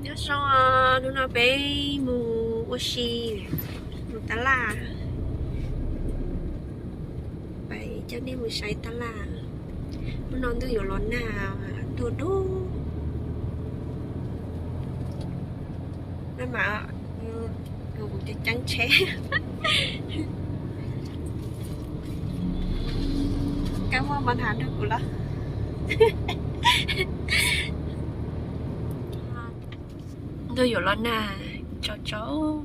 Nyob zoo, hnub no peb mus ua si, mus tab laj, peb coj nej mus saib tab laj. Hnub no ntuj yuav los nag, ntuj dub. Maj mam, kuv ceev ceev tsheb. Kab muaj mos nrog kuv los. Ntuj yuav los nag, tsaus tsaus,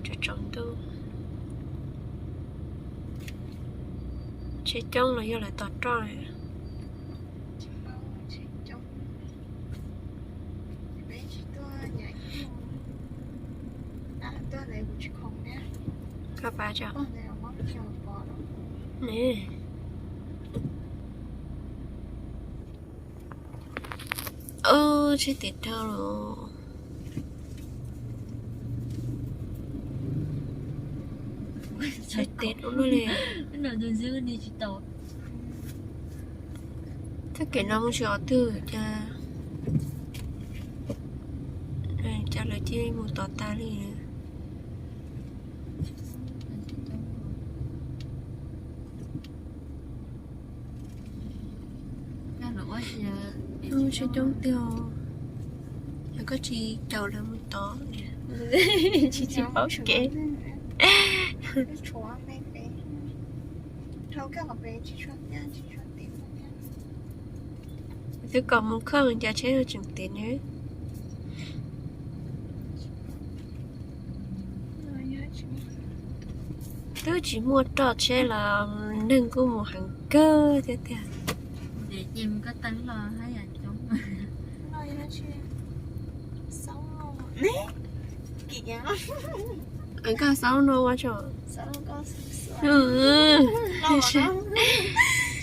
tsaus tsaus ntuj. Tsheb coob los yog lawv tos roj. Koj pab tso. Tsheb tim dhau los. Tsheb tim dhau luaj li. Txoj kev no mus tsis qhov twg cas, cas lawv cia li mus tod tas li. Tsheb coob tiag, yog koj tsis caum lawv mus tod, tsis tsis paub kev. Twb kom mus khawm cas tsheb tseem tim ne. Twb tsis muaj roj tsheb los neeg kuj mus heev kawg thiab tiag. Koj xaub no ua tso.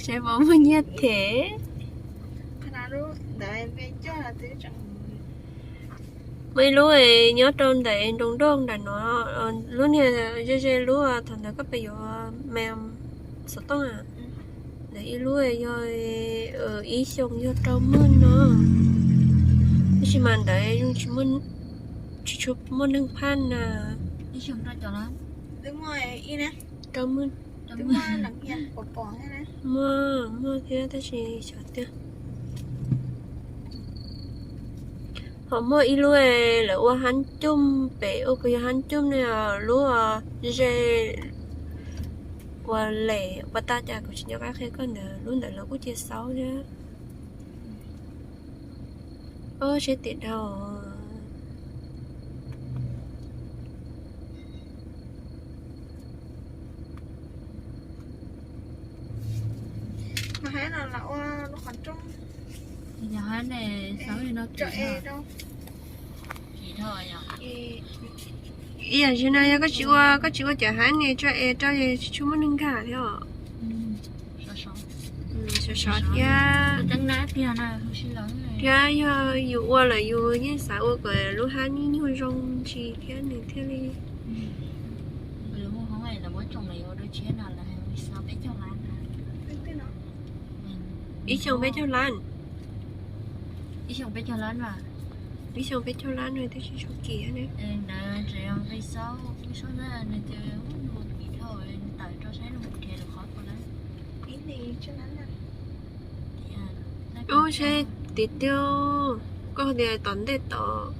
Seb puas muaj nyiaj them. Muaj ib lub nyob rau ntawm nroog nroj nram no, lub niag ze ze lub thaum ntawd koj pem yuav me xov tooj a. Ntawd ib lub yog ib xyoos yog rau maj no, tab sis mas ntawd tsis tshua muaj neeg phaj na. Rau maj, muaj, muaj thiab tab sis xyov tiag. Ho muaj ib lub lawv ua hab coj pem ua puas yog hab coj ne, lub ze ua lem ua tag cas kuv tsis nco qab qhia koj ntawd, lub ntawd lawv kuj cia xaub thiab. Ob seb tim dhau. Ib yam li no yog koj tsis ua, koj tsis ua cov hab ne tso es rau tsis tshua muaj neeg nkag thiab os. Sov sov thiab, thiab yog yus ua lawm yus yeej xav ua kom lub hab nyuaj nyuaj zoo ntsis thiab nws thiaj li. Ib xyoos peb caug lab, ib xyoos peb caug lab no twb tsis tshua kim ne. Ub, seb tiag tiag, koj tias tom ntej tod,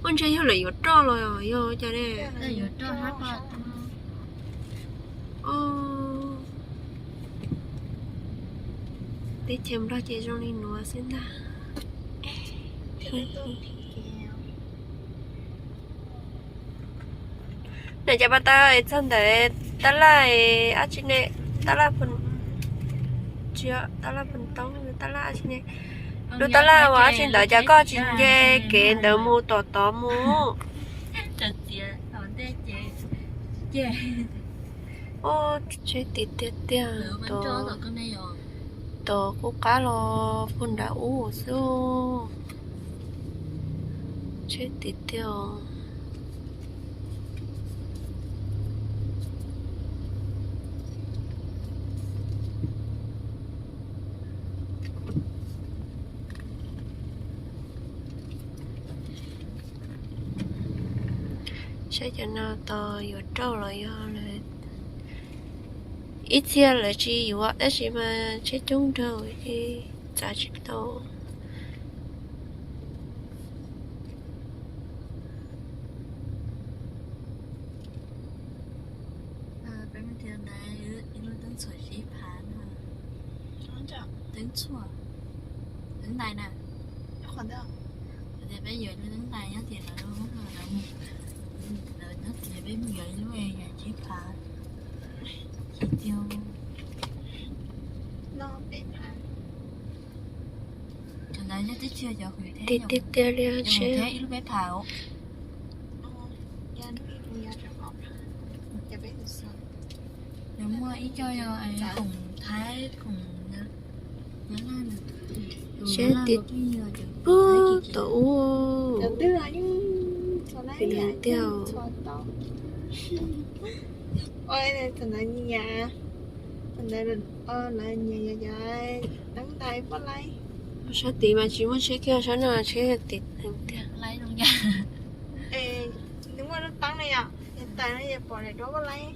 ua ntshe yog lawv yuav roj los yog cas ne. Teb chaws Nplog ces zoo li nuav xwb ntag. Nws cas pas tau txog ntawd, tab laj dab tsi ne, tab laj, tab laj phoov toob, tab laj dab tsi ne, lub tab laj uas dab tsi ntawd cas koj tsis nce kev ntawd mus tom tod mus. Ub, tsheb tim tiag tiag, tom qub qab los puag nram ub xwb. Tsheb tim tiag os. Cov no tos yuav rauj los yog lawv ib txhia lawv tsis yuav tab sis mas tsheb coob nraug ces txav tsis tau. Peb mus tias ntawd ib lub teeb txhuam tsib phav no. Teeb txhuam, teeb ntais na. Tias peb yuav lub teeb ntais nyob tias lawv lub lawv mus, lawv nyob tias peb mus yuav ib lub yam tsib phav. Tiag. Cov ntawd yog twb tsis yog cov hwm thiab, tiag tiag li, yog hwm thiab ib lub peb phav. Yog muaj ib co yog khoom Thaib khoom Nyab Laj, seb tim pub tom ub. Tiag. Thaum ntawd nyias, thaum ntawd lawv nyias yog cov teeb ntais poj laib. Sab tid mas tsis muaj tsheb kiag, sab no tsheb tid tiag. Nws muaj lub teeb na yom, nws tais no yog pom daim duab poj laib.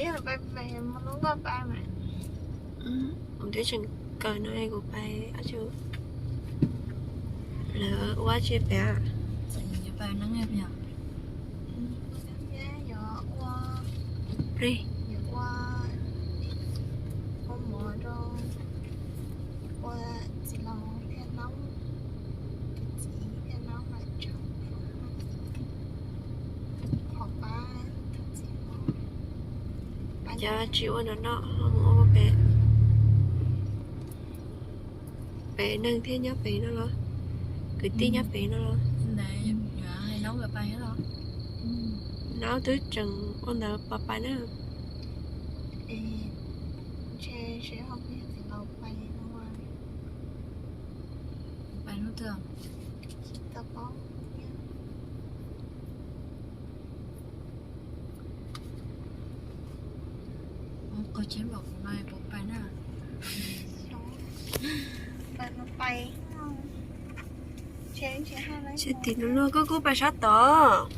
Yog pais mus lub nkoj pais mas, kuv twb tseem kawm no kuv pais, lawv ua tsi pem. Yuav ua, yuav ua, ua mov rau, ua txiv laus thiab noob, tus txiv thiab noob mas tseem qhov pab tus txiv. Cov tsis ua noj noj mus ua pem, pem neeg thiab nyob pem no los, kwv tij nyob pem no los. Noob twb tseem ua ntawd pais pais na. Pais hnub twg? Qhov tsheb npaum kuv no puas pais na? Tsheb tim no luag koj kuj pais sab tod.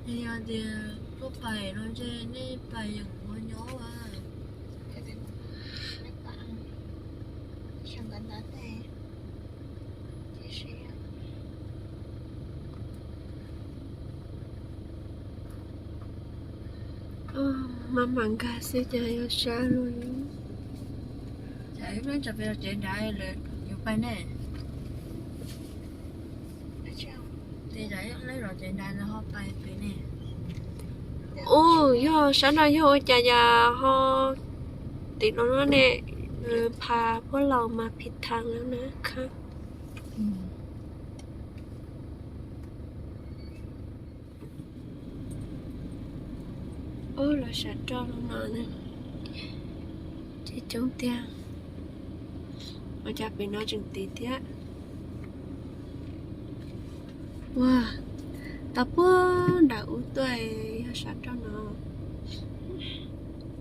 Yog tias tuaj pais no ces nej pais yeem ua nyob a. Maj mam nkag xwb cas yuav sab luaj. Tsev nrad lawm yuav pais ne. Ub, yog sab no yog ua cas yas ho tim no ne, pha puab laus mas phim thaam lawm na khab. Ub, lawv sav roj no na, ces coob tiag. Ua cas pem no tseem tid thiab. Ua, tau puag nram ub tuaj yog sav roj no.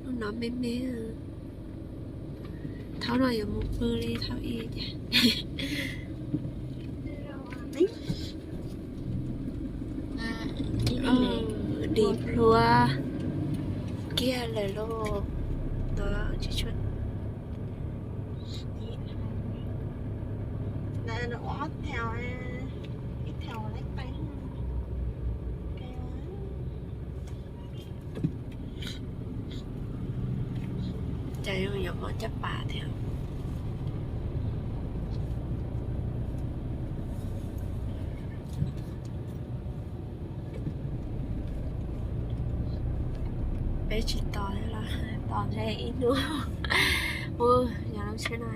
Lub no me me. Thaum no yuav mus pw li thaum ub ces dim plhuav kiag lawm lauj. Tsis tshua Cas yuav mob caj pas thiab. Peb tsis tos los tos ntshe ib hnub mus yog lub tsheb no.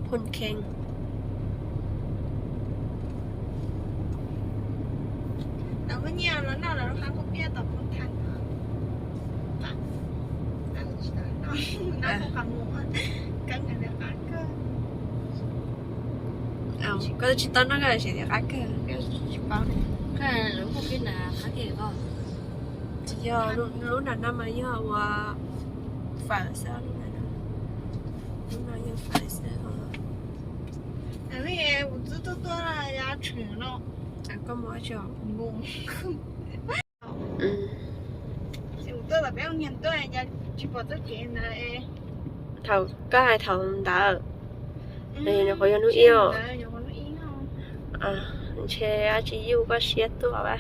Phoo Kheng. Tau nyiaj los noj los hab kuj piab tom Phoo Thang. Koj tsis tau noj koj tsis tau noj koj tsis tau noj koj tsis tau qab kawg, koj tsis paub ne. Koj lub kuj pib na qab kawg koj. Tsis yog, lub nram no mas yog ua fawm xwb, lub nram no, lub no yog fawm xwb os. Kuv twb tuaj tuaj ya tshwm no. Koj mus tso. Tsis tuaj tom peb ua niag tuaj tsis pom txoj kev ntawd. Thaum koj hais thaum ntawd, qhov yog hnub ib os. Ntshe dab tsi yuj koj siab tuaj a.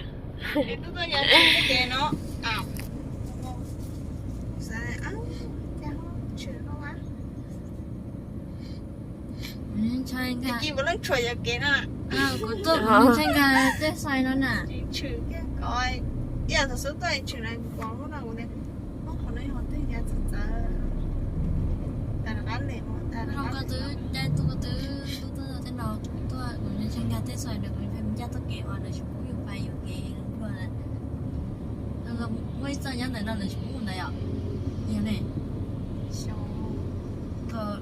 Kuv tuaj kuv ntshai nkag tej xais no na. Ib yam thaum xub tuaj tshwm na kuv pom lub no kuv tias, ob qhov no yog tej yav txawv txawv. Zoo koj twb caij tuaj, koj twb tuaj tuaj tej no, kuv tuaj kuv ntshai nkag tej xais ntawd, kuv ntshai mus ncaj txoj kev uas lawv tsis pub yus pais yuam kev luaj. Muaj ib txoj nyob ntawm no lawv tsis pub mus ntawd yom? Yog ne. Koj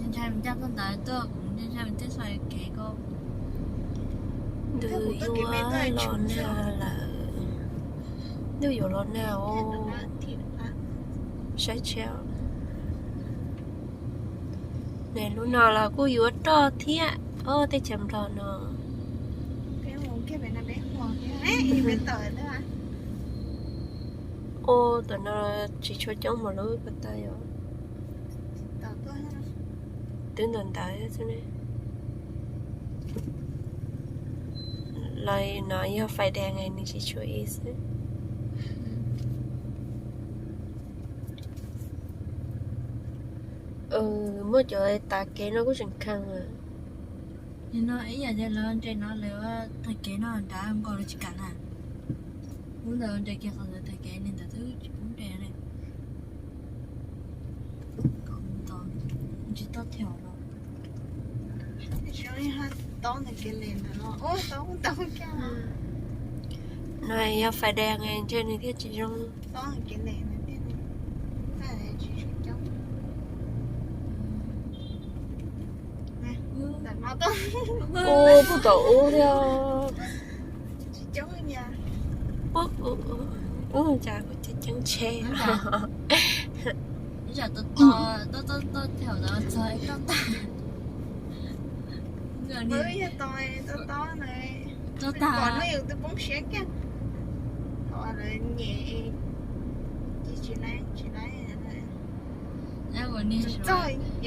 ntshai mus ncaj txoj ntawd tuaj, kuv ntshai mus tej xais kev ko. Ntuj yuav los nag lawm. Ntuj yuav los nag os. Saib tsheb. Ne lub no los kuj yuav roj thiab. Ob teb chaws Nplog no. Ua tom no tsis tshua coob mas lub ko taw yom. Twb ntawm ntawd xwb ne. Los no yog fais dees nws tsis tshua ib xwb. Muaj cov tav kev no kuj tseem kheev. Nim no ib yam li lawv nres no lawv tav kev no nrad nkaus lawv tsis kam na. Lub ntawd nres kiag qhov ntawd tav kev li ntawd twb tsis pub nres li. Tsis tau thiaum los. No yog fais dees ntshe nws thiaj tsis zoo. Ub, puag tom ub thiab. Ub, cas kuv ceeb tsheb. Yuav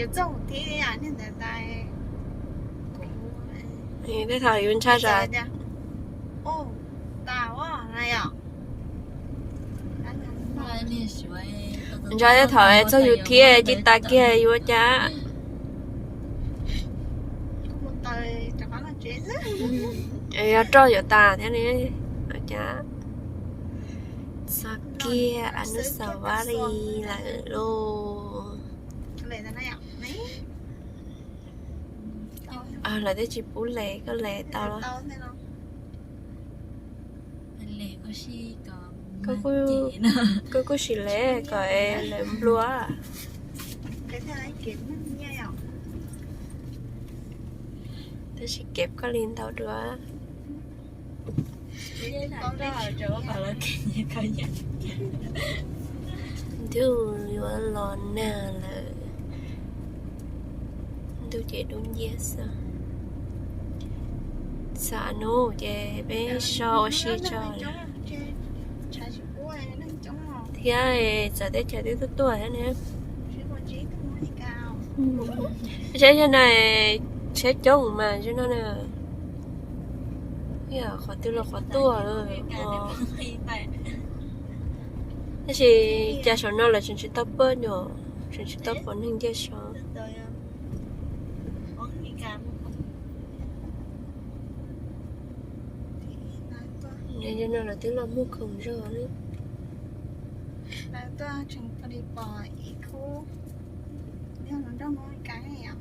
txog thiab niag ntawd tas. Tej thaum yus ntshai zam. Ntshai tej thaum txog yus thiab cia tas kiag yuav cas. Yog roj yuav tas thiab ne, cas. Txog kiag Anusawari lawm lauj. Lawv twb tsis pub les, koj les tau los? Koj kuj sim les kom lawv nplua. Tab sis kev koj li ntau dua. Ntuj yuav los nag lawm. Ntuj ces dub nciab xwb. Xam nub ces peb so ua si tso thiab, txawm teb chaws twb tuaj tuaj thiab ne. Saib zaum no tsheb coob mas zaum no na, qhov twg los qhov tuaj. Tab sis cas saum no lawv tseem tsis tau pab nyom, tseem tsis tau pom neeg nce saud. Zaum no lawv twb los muag khoom zog li. Lawv tuaj tseem pom ib khub Yog los nrog Hmoob Mes Kas yom.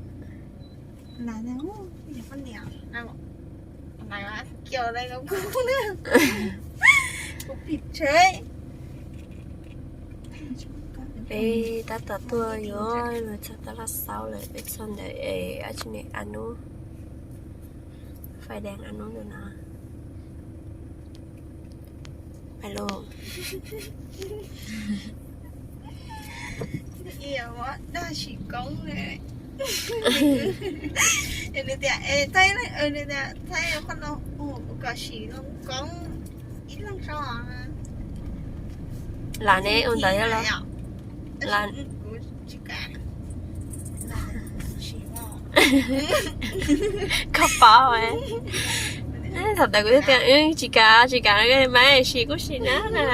Lam tias, ub, yog poj niam, lam kiaus lawv los kuv na, kuv phim tsheb. Peb tab tom tuaj yuav los txog Taj Laj Xauv lawm, peb txog ntawm es dab tsi ne, Anub, fais dees Anub ntawm no. Alo. Dag sim koob ne. Nws tias, es Thaib, nws tias Thaib qhov no kom sim koob ib leeg tso. Lam ne ua ntawd yog los? Kuv tsis kam. Koj paub, thaum ntawd kuv twb tias tsis kam, tsis kam, mas sim kuj sim na na,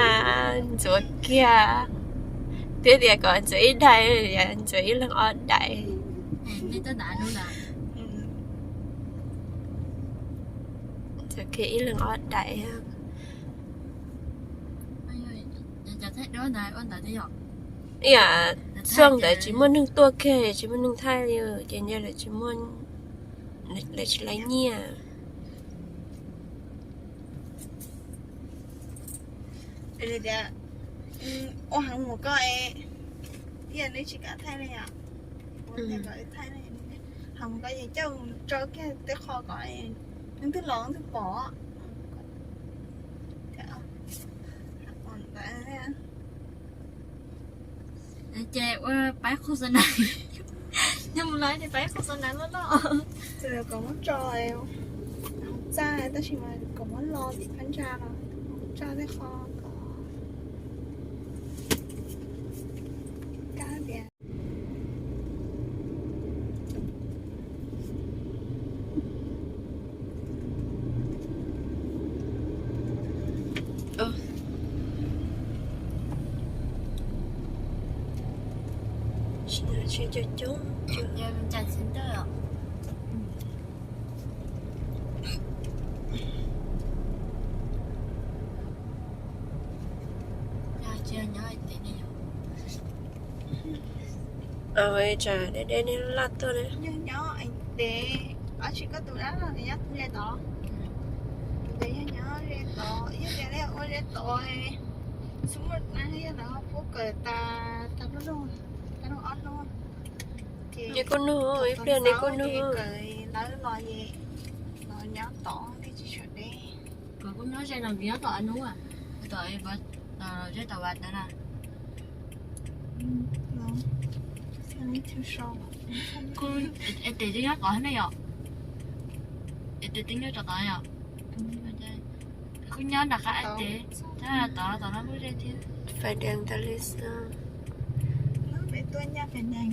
ntxuav kiag. Twb tias kom ntxuav ib daim, ntxuav ib leeg ob daim. Ntxuav kiag ib leeg ob daim. Ib yam xyoo ntawd tsis muaj neeg tuaj kiag, tsis muaj neeg thaij li, ces nco lawv tsis muaj, lawv tsis laiv nyiaj. Ua heev mus koj es, ib yam nws tsis kam thaij li os. Ua tias kom wb thaij, heev mus koj es coj mus tso kiag tej qho kom neeg twg los twg pom. Ces ua paib khos xas nas, nyob mus lawm ces paib khos xas nas loj loj. Kom muab tso, txaj tab sis mas kom muab los tim phab ntsa los tso tej qho kom kab tias. Tsam deb deb neb laj tuaj na. Yog nyob es tes, ob tsis koj tus dab los nyob ze tod. Tes yog nyob ze tod, yog tias nej ua ze tod, xub muaj dab yog lawv ho pub kawm tas, tas lub, tas lub ob hnub. Ces kuj nug, ib pliag nej kuj nug. Kawm lawv los es los nyob tod thiaj tsis tshua deb. Kuv kuj nyob ze no, kuv nyob tom Anub, tom, ze tom Vaj Tawv na. Kuv, es tes twb nyob tod ne yom? Es tes twb nyob tod yom? Kuv nyob nram qab es tes, tod, tod no kuj ze thiab. Fais dees tas li xwb. Peb tuaj ncaj fais dees,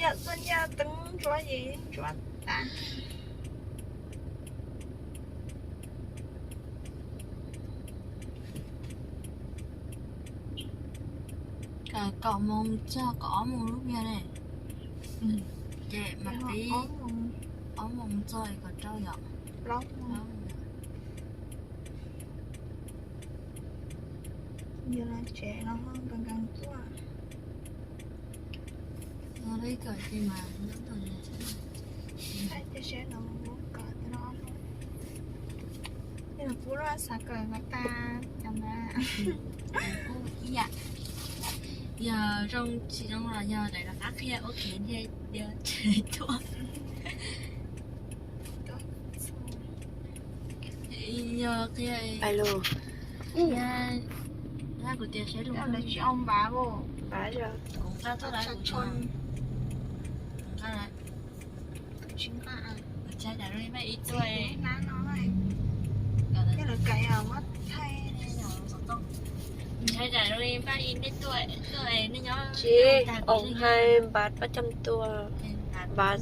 yog tuaj ncaj teeb ntsuab ces ntsuab tas. Kaum moos txog kaum ob moos lub pliag ne. Ces mas pib ob moos txog kaum rau yom. Yog los tsev no nkees nkees tuaj. Thaij tej seb no, kuv los xav kawm no tas cov ntawd. Kuv ib yam, yog zoo tsis zoo los yog daim rov qab qhia ua kev nthe yog tsev tuaj. Yog qhia, kuv tias saib lus, lawv tsis au npav, npav yog kuv nqa tuaj lawv, kuv nqa lawv. Tus tsis nqa, ntshai tsam zoo li npaj ib tuaj, thiab lawv kav muab thaij. Ntshai tsam zoo li npaj ib nej tuaj, tuaj nej nyob. Tsis, oo hais npav pab cam tua, npav.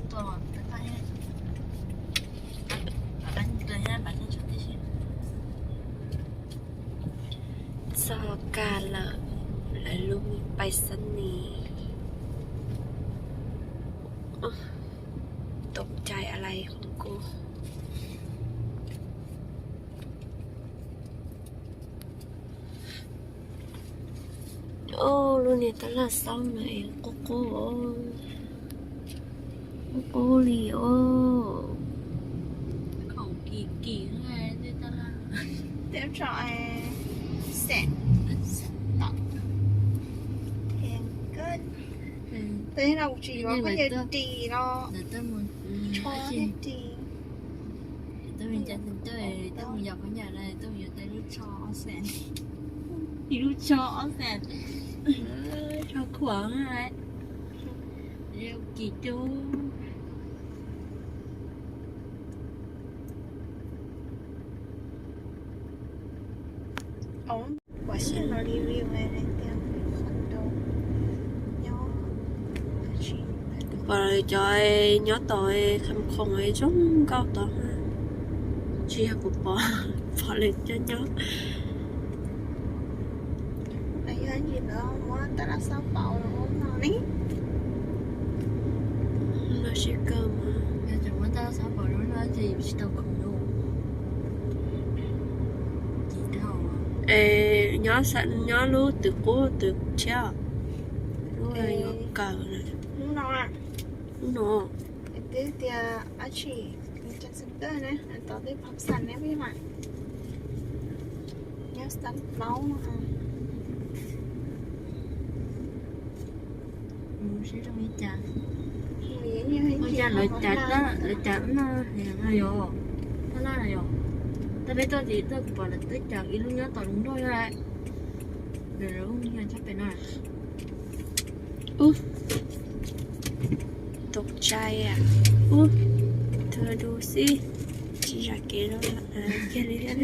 Txog kag lawm, lawv lub me pais xab nis. Tau cai a lais hoob kuv. Lub niag tab laj xauv no es qub qub, qub qub li os. Tej tso xeem tom. Tus no kuv tsis yuav khaub ncaws ris no, tsho thiab ris. Ib lub tsho ob xees, tsho khuam, kis cub. Kuv pom cov nyob tod kham khoom zoo nkauj tod, tsis yog kuv pom, pom lawv cov nyob. Lub no siab kawg mas. Es nyob, nyob lub twg qub twg tshiab? Lub yuav kawg na. Lub no. Twb tias ab tsi, tov tej phab xas ne peb mam nyob xas plaub. Ua cas lawv cas, lawv cas no yog, tab laj no yog, tab peb tuaj tim tuaj kuv pom lawv twb cas ib lub nyob tom lub nrog yog lawv lub yog tsob pem no. Ub, tau cai ub, tus du xib, tsis zam kev los kiag li thiab.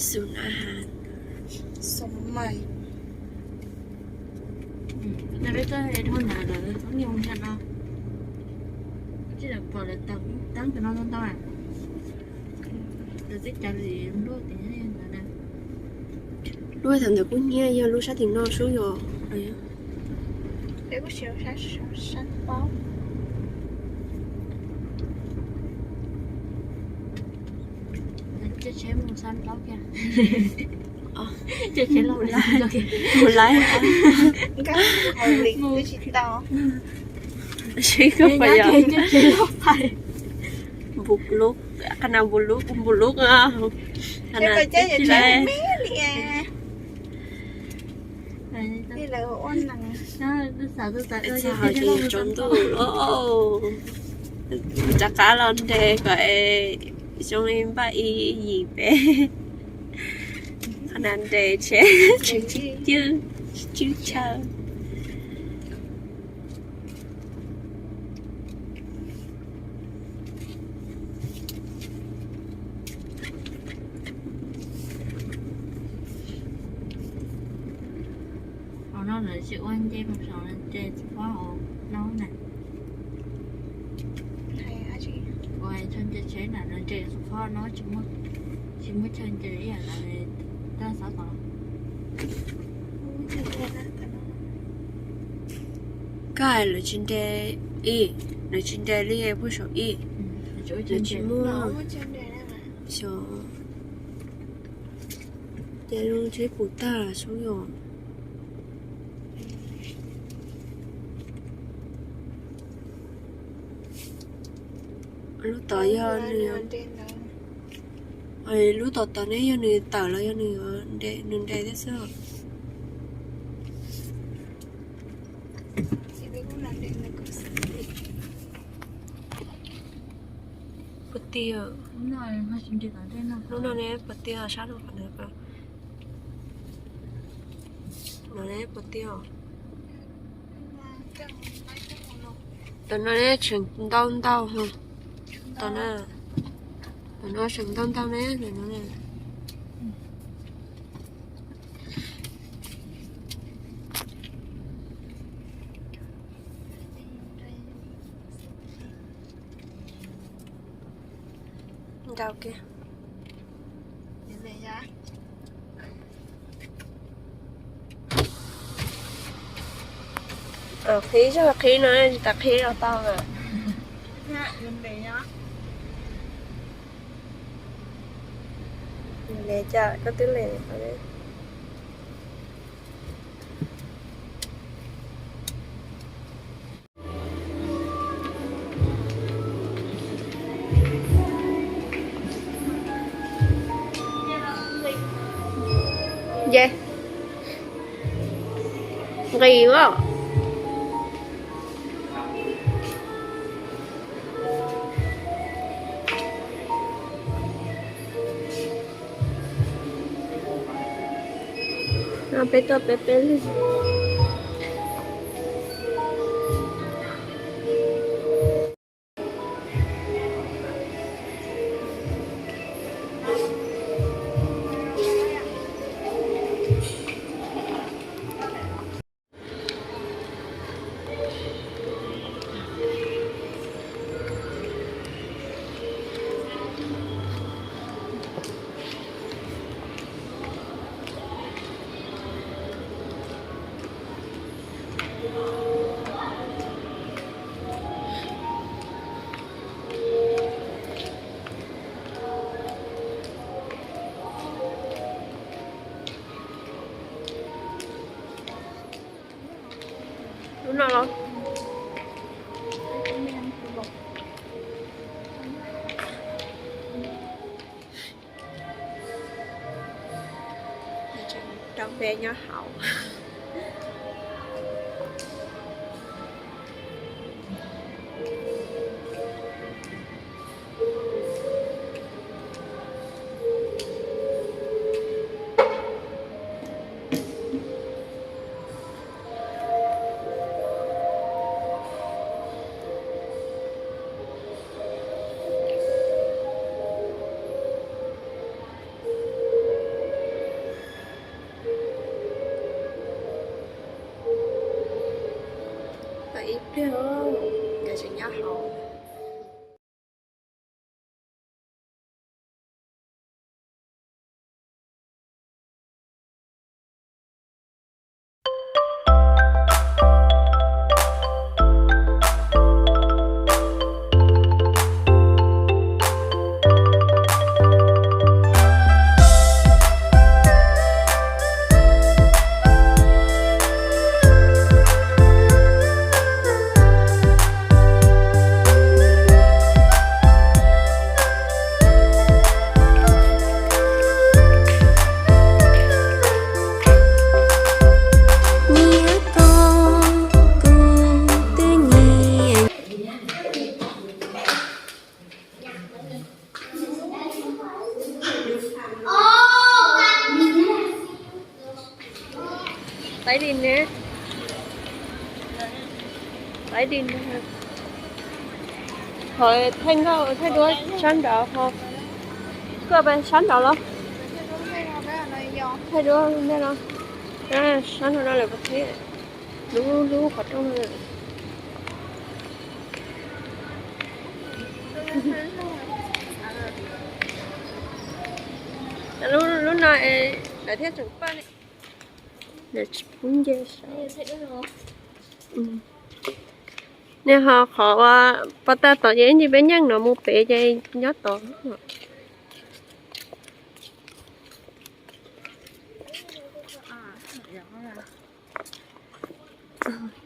Xus na has, xus mas. Peb tuaj dhau ntawd lawv txhob nyoo ntag no. Tsis pom lawv teeb tus no ntau ntau. Lawv twb cas li nruab tim ntawd. Lub thaum ntawd kuj nyiab yog lub sab tim no sub yog. Caij tsheb mus xab plaub kiag. Caij tsheb los mus laiv. Sib koj pais yog npu lub, qhov no npu lub, npu lub, qhov no tib tsis laiv. Txog ho ces tsaus ntuj los rov qab los nres kom zoo li npaj ib yim peb. Qhov no nres tsheb tseem tsw cwj, tsw tsw chaw. Hauv no lawv tsis ua nce mus saum, nres xub phob hauv no na. Ua chaw nce tsheb na, nres xub phob no, tsis muaj chaw nce ib yam li toj xov tod. Koj hais lawv tsis nres, ib, lawv tsis nres li puag saum ib, lawv tsis muaj xyov. Ces lub tsheb puv tag sub yom. Lub tod yog nws, lub tod tod ne yog nws tawm los yog nws, nws nres thiab xwb. Puas tiag? Lub no ne puas tiag sab no qhov ntawd? No ne puas tiag? Tam no ne tseem ntau ntau, tam no tseem ntau ntau ne, tam no ne. Ntau kiag. Qhib zog qhib no, tsis tas qhib los tau na. Ua cas koj twb lees? Ye, nqis os. Peb tuaj peb peb leeg. Lub no los rau peb nyob hauv. Tau ib pliag, nkawd tseem nyob hauv. Tái đi nữa. Tái đi nữa. Thôi, thay ngầu, thay đuôi, sán đỏ ho. Koj pais sán đỏ los. Thay đuôi, đây los. À, sán đỏ lawm thiab. Lub, lub qhov rooj no. Lub, lub no lawv thiaj tseem paj ne. Lawv tsis pub nce saud. Nej ho qhov uas pov tag tod ces ib ntsis peb nyeej no mus pem ces nyob tod.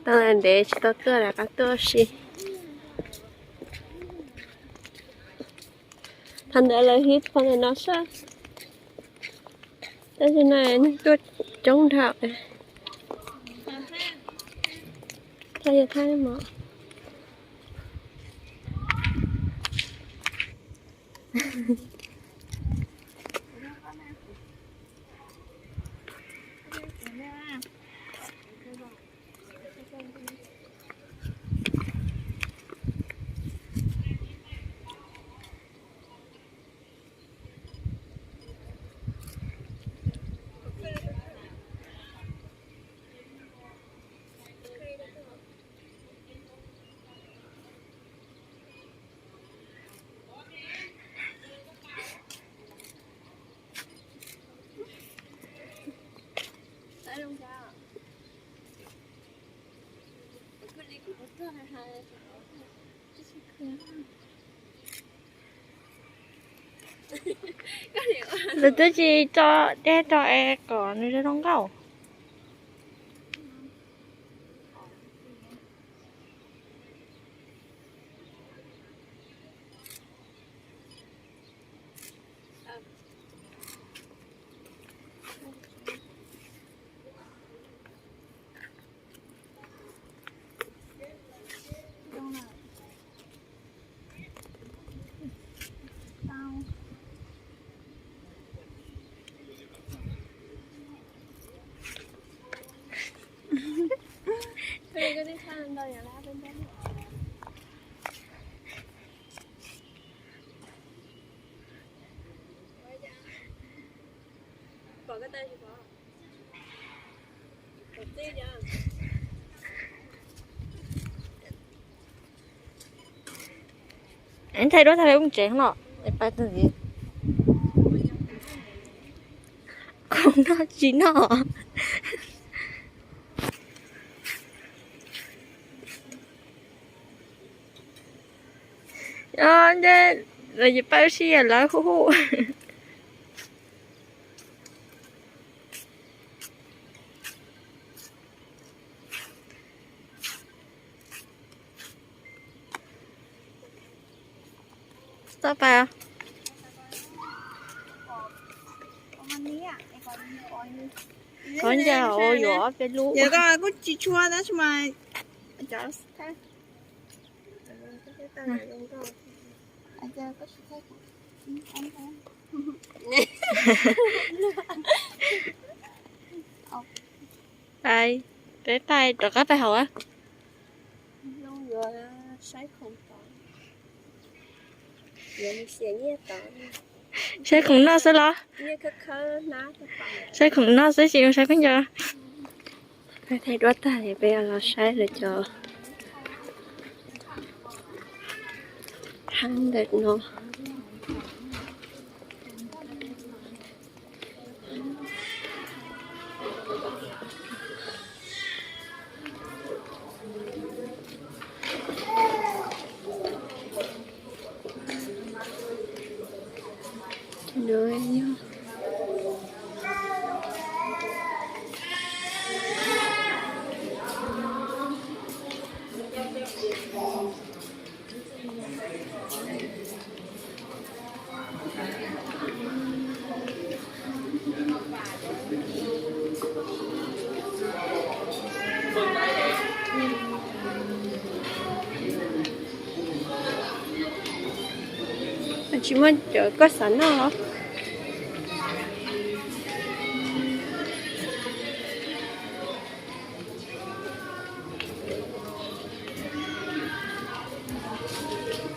Tau ntev tsis tau tuaj, rov qab tuaj si. Thaum ntawd lawv hib qhov ntawm no sab, tab sis no neeg tuaj coob dhau. Thaij yog thaij mos. Lawv twb tsis tso dej rau es kom nws zoo nkauj. Thaij duab thaij peb mus tsev no, pab tug ntxiv. Khoom noj tsis noj. Nce, lawv ces pab sib yam lawv hu hu. Txhob pais. Qhov ncauj ua yuav peb lub. Kuj tsis tshua tab sis mas Peb pais rov qab pais hauv. Saib khoom noj xwb los? Saib khoom noj xwb tsis saib khaub ncaws. Peb thaij duab tag peb los saib lawv cov hab ntawm no. Tsis muaj cov koj xav noj los?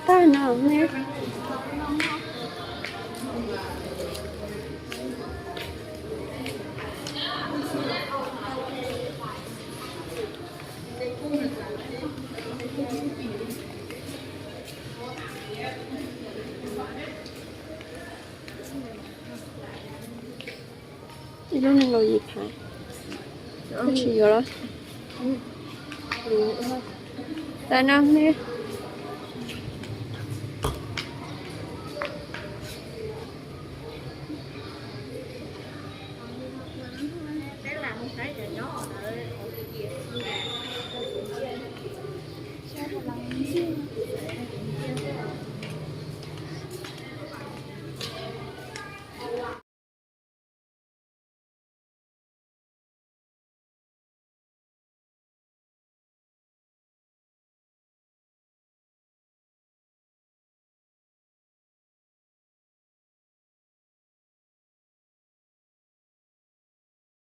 Tag no ne. Ib lub nees nkaum yim phav. Koj tsis yuav los? Tag no ne.